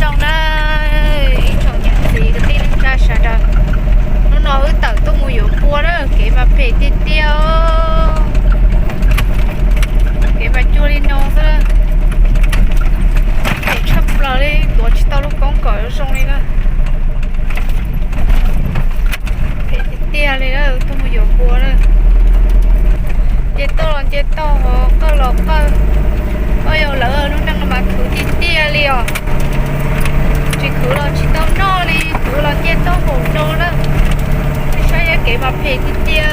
Zoo na, ib tsoom niam txiv kwv tij neej tsa sawv daws, hnub no wb tawm tuaj mus yuav npua na, kev mas phem tiag tiag os. Kev mas cuag li no xwb, phem tshaj plaws li, tuav tsis tau lub koob kom zoo li na. Phem tiag tiag li na, tuaj mus yuav npua na. Nce toj los nce toj, qawj los qawj. Koj yog lawv lub neej no mas khwv tiag tiag li os. Tsis khwv los tsis tau noj li, khwv los nce toj npaum no na. Saib kev mas phem tiag tiag.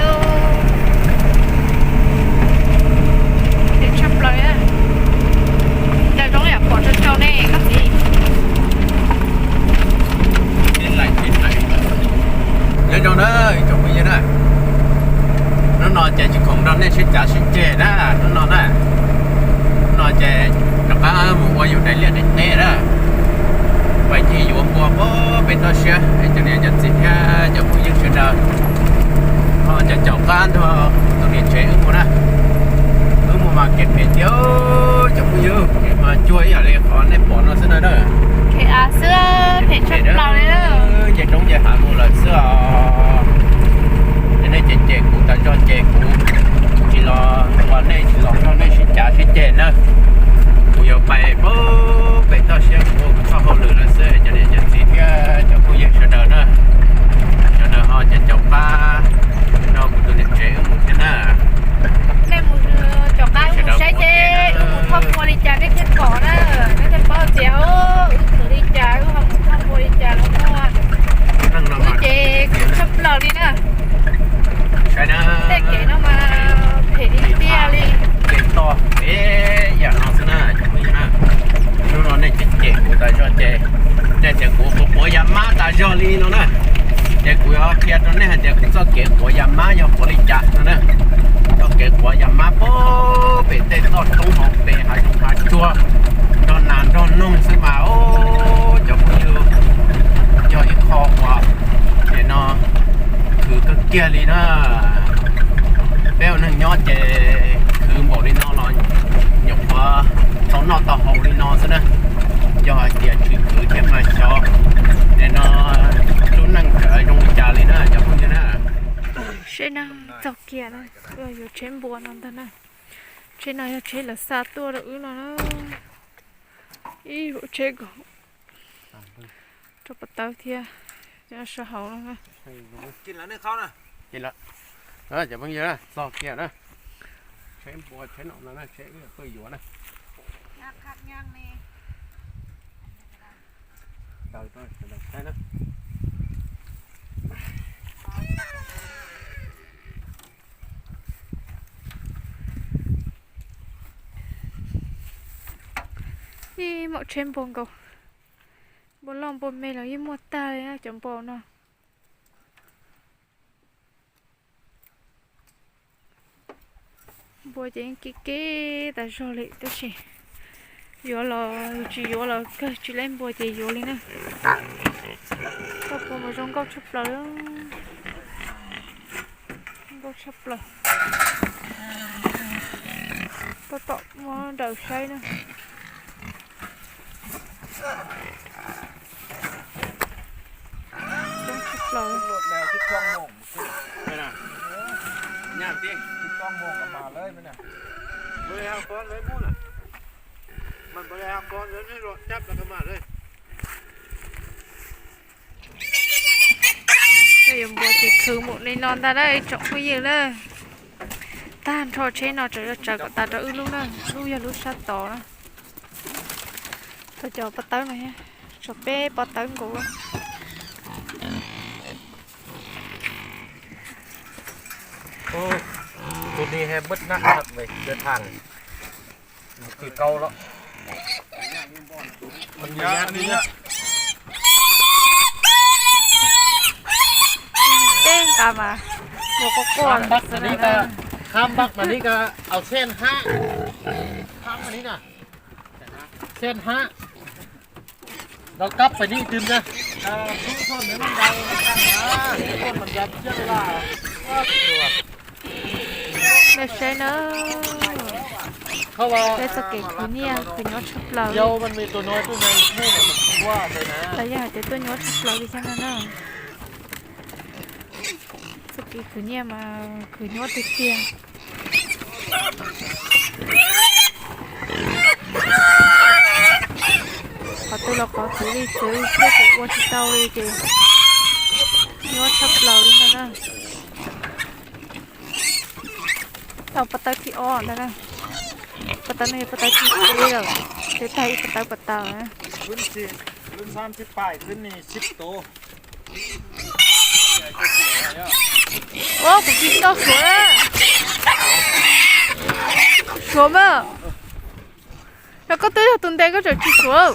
Phem tshaj plaws na. Cas zoo yam pom rau rau ne koj txiv. Nyob zoo na ib tsoom phooj ywg na, hnub no ces tsis khoom nrog nej sib cav sib ceg na, hnub no na, hnub no ces rov qab mus ua yus daim liaj daim teb na, pais ncig yuav npua pem toj siab, cov niam cov txiv thiab cov phooj ywg sawv daws ho caum caum qab nrog tus niam tsev wb mus na. Wb mus mas kev phem tiag cov phooj ywg, kev mas cuag ib yam li qhov nej pom no xwb na. Phem av xwb, phem tshaj plaws li. Nce roob nce hav mus lawm xwb os. Ces nej ces cem kuv tas zog ces kuv tsis los ua nej tsis los nrog nej sib cav sib ceg na. Kuv yuav pais pem toj siab mus ua kuv txoj hauj lwm lawm xwb, cov niam cov txiv thiab cov phooj ywg sawv daws na. Sawv daws ho caum caum qab nrog kuv tus niam tsev wb mus thiab na. Nej mus caum qab mus saib ces wb mus thauj npua li cas nej thiaj pom na, nej thiaj paub tias wb khwv li cas, wb ho mus thauj npua li cas los muaj. Wb ces khwv tshaj plaws li na. Tej kev no mas phem tiag tiag li. Ces toj pem yam no xwb na cov phooj ywg na. Hnub no nej cem kuv tas zog ces nej tias kuv quav quav yas mab tas zog li no na. Ces kuv yuav qhia rau nej hais tias kuv txoj kev quav yas mab yog quav li cas no na. Txoj kev quav yas mab pem pem tej toj roob hauv pes hav zoov hav tsuag, nrog nas nrog noog xwb mas os cov phooj ywg, yog ib qho uas nim no khwv kawg kiag li na. Peb ua neeg nyob ces khwv npaum li no los nyuam qhuav tau noj tau haus li no xwb na. Yog hais tias tsis khwv thiab mas xyov nim no lub neej tawm zoo li cas li na cov phooj ywg na. Seb na, txog kiag na, yuav tsheb npua no ntag na. Tsheb no yog tsheb lawv xa tuaj rau wb no na. Ib hub tsheb kom rau pov tawb thiab, sab hauv no. Cov phooj ywg na, txog kiag na, tsheb npua tsheb no no na, tsheb wb tuaj yuav na. Ib maum tsheb npua nkaus, npua loj npua me los yeej muaj tag li na cov npua no. Npua ces yeej kev kev tas zog li tab sis yuav los yus tsis yuav los kawg tsis laib npua ces yuav li na. Tau npua mas zoo nkauj tshaj plaws, zoo nkauj tshaj plaws. Tab tom muab daws saib na. Zoo tshaj plaws. Yuav npua ces khwv mus li no ntag na ib tsoom phooj ywg na. Tag nrho tsheb no tseem yuav tsawv kom tas rau wb lub na, lub yog lub sab tod na. Tau cov pob tawb no thiab, tshuav peb pob tawb nkaus. Tus ni he mub nab hab ve dawv thang, kws kau los. Teb nqa mas ua quaj quaj. Kham npab mas ni ka, kham npab mas ni ka, au xeej hab, kham mas ni na, xeej hab. Rau kab pem ni twm na. Nej saib na. Peb txoj kev khwv nyiaj khwv nyuaj tshaj plaws li. Los yog hais tias tuaj nyuaj tshaj plaws li thiab no na. Txoj kev khwv nyiaj mas khwv nyuaj tiag tiag. Qhov twg los qhov txwv li txwv, thiab ces ua tsis tau li ces nyuaj tshaj plaws li ntag na. Tau pov tawb thib ob ntag na. Pov tawb no yog pov tawb thib peb lawm, twb tag ib pov tawb pov tawm na. Ua kuv tsis tau suav. Suav mas. Yog koj twb yog tus ntes koj tseem tsis suav.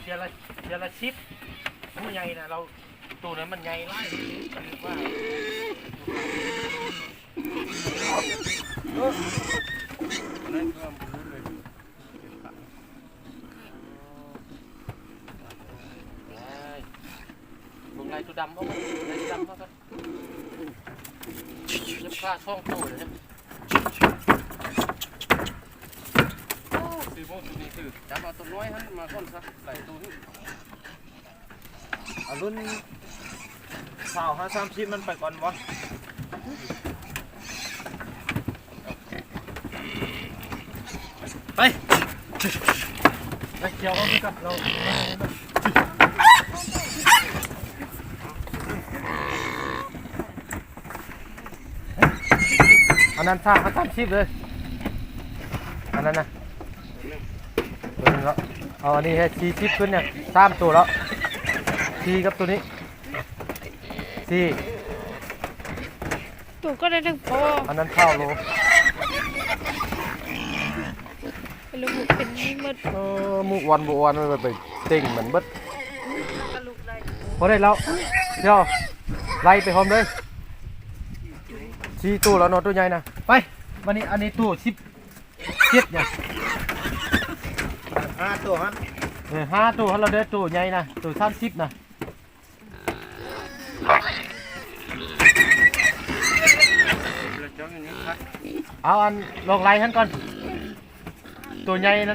Cia lawv sib, hnub nyaij na, tus na mas nyaij lawm. Tus nyaij tus dam, tus nyaij tus dam. Pha soo tus, tus no mas koj xav lais tus. Lub xaus hab xaam sib mas pais kos npov. Anv nan txha hab xaam sib lawm. Anv nan, anv nan txhi sib kws na, xaam tus lawm. Txhi kab tus ni. Txhi. Anv nan txha lawm. Mus ua npaum ua pem teem mas npawb. Puas dai lawm? Yog, lais pem hom dawb. Txhi tus lawm no tus nyaij na. Pab, mas ni, anv ni tus sib ciaj na. Hab tus hab los dawb tus nyaij na, tus xaam sib na. Au, anv loog lais hab koj. Tus nyaij na.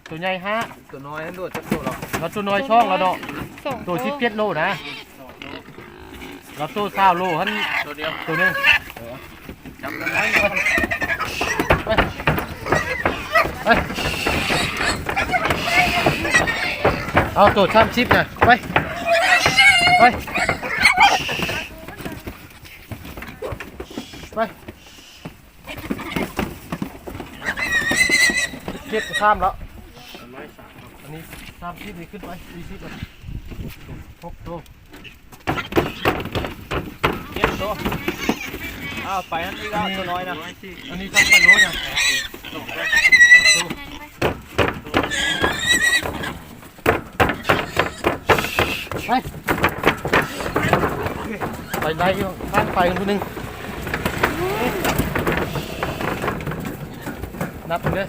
Tus nyaij hab. Los tus no xyoo los no. Tus sib ciaj lug na. Los tus xaus lug hab. Tus ni. Au, tus xaam sib na. Pab. Pab. Pab. Sib xaam lawm. Anv ni xaam sib ni kws pab, txhi sib lawm. Hab tus. Pab tus. Au, pab, anv ni tus no na. Anv ni xaam pab lug na. Pab. Pab lais, pab pab tus neeg. Nab tus neeg.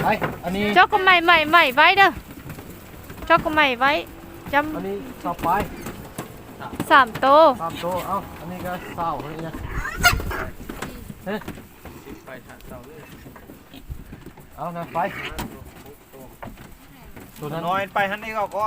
Pab, anv ni. Tso kom maim maim maim vaib na. Tso kom maim vaib. Anv ni xaus pab. Xaam tus. Xaam tus, au, anv ni koj xaus li na. Tus no pais hab nej ko ko.